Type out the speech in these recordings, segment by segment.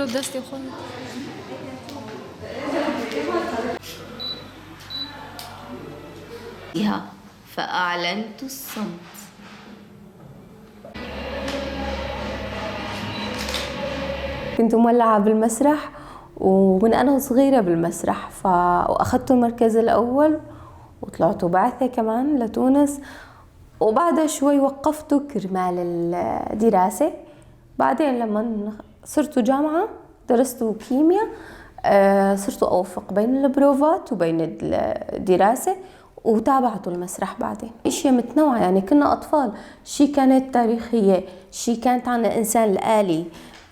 دستي خود. فأعلنت الصمت. كنت مولعة بالمسرح ومن أنا صغيرة بالمسرح، وأخذت المركز الأول وطلعت بعثة كمان لتونس، وبعدها شوي وقفته كرمال الدراسة. بعدين لما صرت جامعة درست كيمياء، صرت أوفق بين البروفات وبين الدراسة، وتابعت المسرح بعدين. اشياء متنوعة، يعني كنا أطفال، شي كانت تاريخية، شي كانت عن الإنسان الآلي،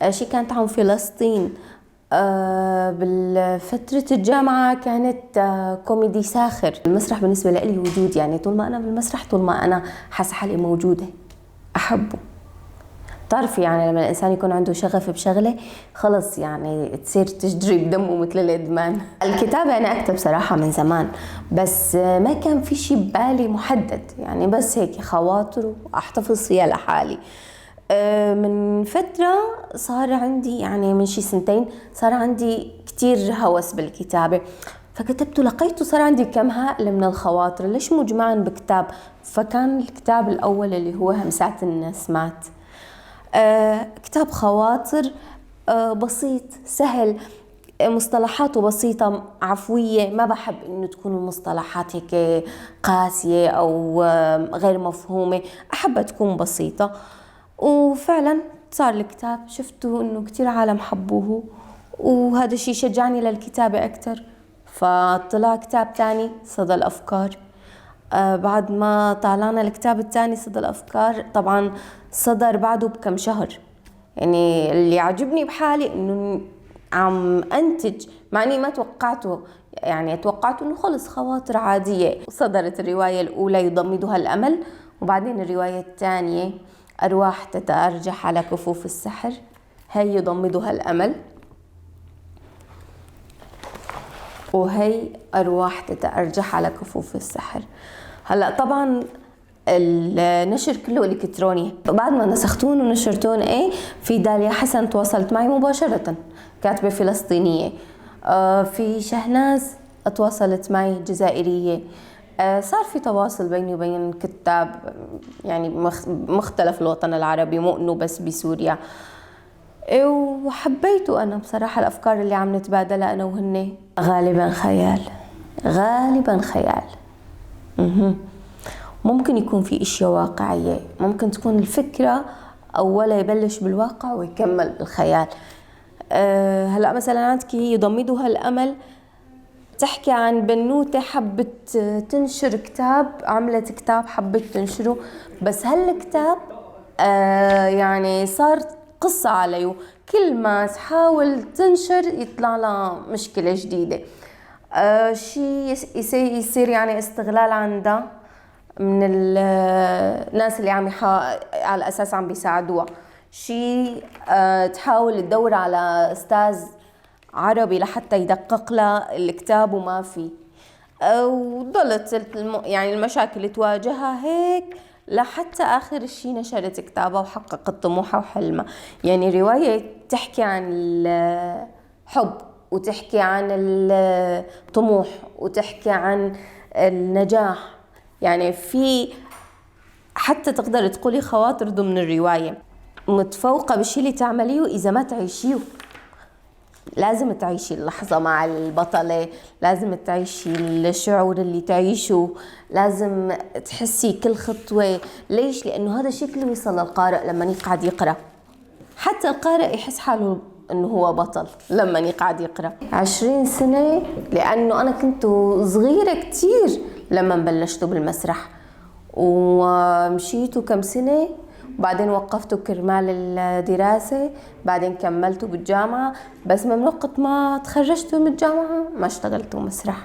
شي كانت عن فلسطين. بالفترة الجامعة كانت كوميدي ساخر. المسرح بالنسبة لي وجود، يعني طول ما أنا بالمسرح طول ما أنا حاسة حالي موجودة، أحبه. بتعرفي يعني لما الإنسان يكون عنده شغف بشغلة خلص يعني تصير تجري بدمه مثل الإدمان. الكتابة أنا أكتب صراحة من زمان، بس ما كان في شي ببالي محدد، يعني بس هيك خواطر وأحتفظ فيها لحالي. من فترة صار عندي، يعني من شي سنتين صار عندي كتير هوس بالكتابة، فكتبت ولقيت صار عندي كم هائل من الخواطر، ليش مجمعا بكتاب؟ فكان الكتاب الأول اللي هو همسات النسمات، كتاب خواطر، بسيط سهل، مصطلحاته بسيطة عفوية، ما بحب إنه تكون المصطلحات هيك قاسية أو غير مفهومة، أحبها تكون بسيطة. وفعلا صار الكتاب، شفته إنه كتير عالم حبوه، وهذا الشيء شجعني للكتابة أكتر. فطلع كتاب تاني صدى الأفكار. بعد ما طلعنا الكتاب الثاني صدى الأفكار، طبعا صدر بعده بكم شهر. يعني اللي عجبني بحالي إنه عم أنتج، مع إني ما توقعته، يعني توقعت إنه خلص خواطر عادية. صدرت الرواية الأولى يضمدها الأمل، وبعدين الرواية الثانية أرواح تتأرجح على كفوف السحر، هي يضمدها الأمل، وهي أرواح تتأرجح على كفوف السحر. هلأ طبعا النشر كله إلكتروني، بعد ما نسختون ونشرتون إيه، في داليا حسن تواصلت معي مباشرة، كاتبة فلسطينية. في شهناز تواصلت معي، جزائرية. صار في تواصل بيني وبين كتاب يعني مختلف الوطن العربي، مو إنه بس بسوريا. وحبيته أنا بصراحة الأفكار اللي عم نتبادلها أنا وهن. غالبا خيال، غالبا خيال. ممكن يكون في اشياء واقعية، ممكن تكون الفكرة أولا يبلش بالواقع ويكمل بالخيال. هلأ مثلا عندك يضمدها الأمل، تحكي عن بنوتة حبت تنشر كتاب، عملت كتاب حبت تنشره، بس هالكتاب يعني صار قصة عليه، كل ما تحاول تنشر يطلع لها مشكلة جديدة. شيء يصير يعني استغلال عندها من الناس اللي عم على أساس عم بيساعدوها. شيء تحاول تدور على أستاذ عربي لحتى يدقق لها الكتاب وما في، وضلت يعني المشاكل تواجهها هيك لحتى آخر شيء نشرت كتابها وحققت طموحها وحلمها. يعني رواية تحكي عن الحب وتحكي عن الطموح وتحكي عن النجاح، يعني في حتى تقدر تقولي خواطر ضمن الرواية. متفوقة بالشي اللي تعمليه إذا ما تعيشيه، لازم تعيشي اللحظة مع البطلة، لازم تعيشي الشعور اللي تعيشه، لازم تحسي كل خطوة. ليش؟ لأنه هذا الشيء كله يوصل للقارئ لما يقعد يقرأ، حتى القارئ يحس حاله إنه هو بطل لما يقعد يقرأ. 20 سنة، لأنه أنا كنت صغيرة كتير لما بلشت بالمسرح، ومشيت كم سنة وبعدين وقفته كرمال الدراسة، بعدين كملته بالجامعة، بس من وقت ما تخرجت من الجامعة ما اشتغلت مسرح.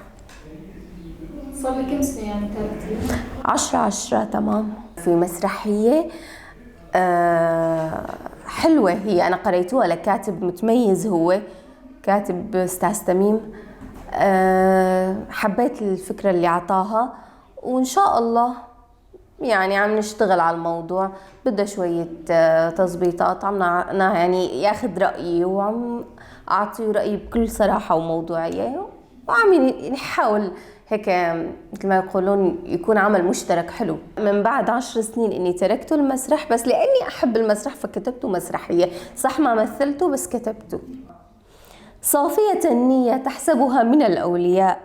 صار لك كم سنة يعني تركتي؟ 10 تمام. في مسرحية حلوة هي، أنا قريتوها لكاتب متميز، هو كاتب أستاذ تميم. حبيت الفكرة اللي عطاها، وإن شاء الله يعني عم نشتغل على الموضوع، بدها شوية تزبيطات، عم يعني ياخذ رأيي وعم أعطيه رأيي بكل صراحة وموضوعية، وعم نحاول هيك مثل ما يقولون يكون عمل مشترك حلو. من بعد 10 سنين إني تركت المسرح، بس لأني أحب المسرح فكتبته مسرحية، صح ما مثلته بس كتبته. صافية النية تحسبها من الأولياء،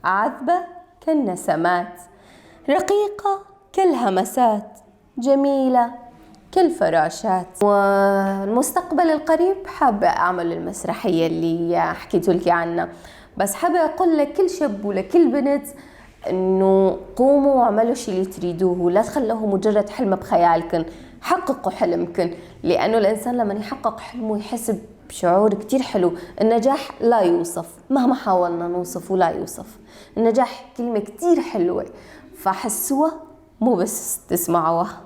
عذبة كالنسمات، رقيقة كالهمسات، جميلة كالفراشات. والمستقبل القريب حابة أعمل المسرحية اللي حكيت لك عنها، بس حابة أقول لكل شاب ولكل بنت إنه قوموا واعملوا شي اللي تريدوه، ولا تخلوه مجرد حلم بخيالكم، حققوا حلمكم، لأنه الإنسان لما يحقق حلمه يحس بشعور كتير حلو. النجاح لا يوصف، مهما حاولنا نوصفه لا يوصف. النجاح كلمة كتير حلوة، فحسوها مو بس تسمعوها.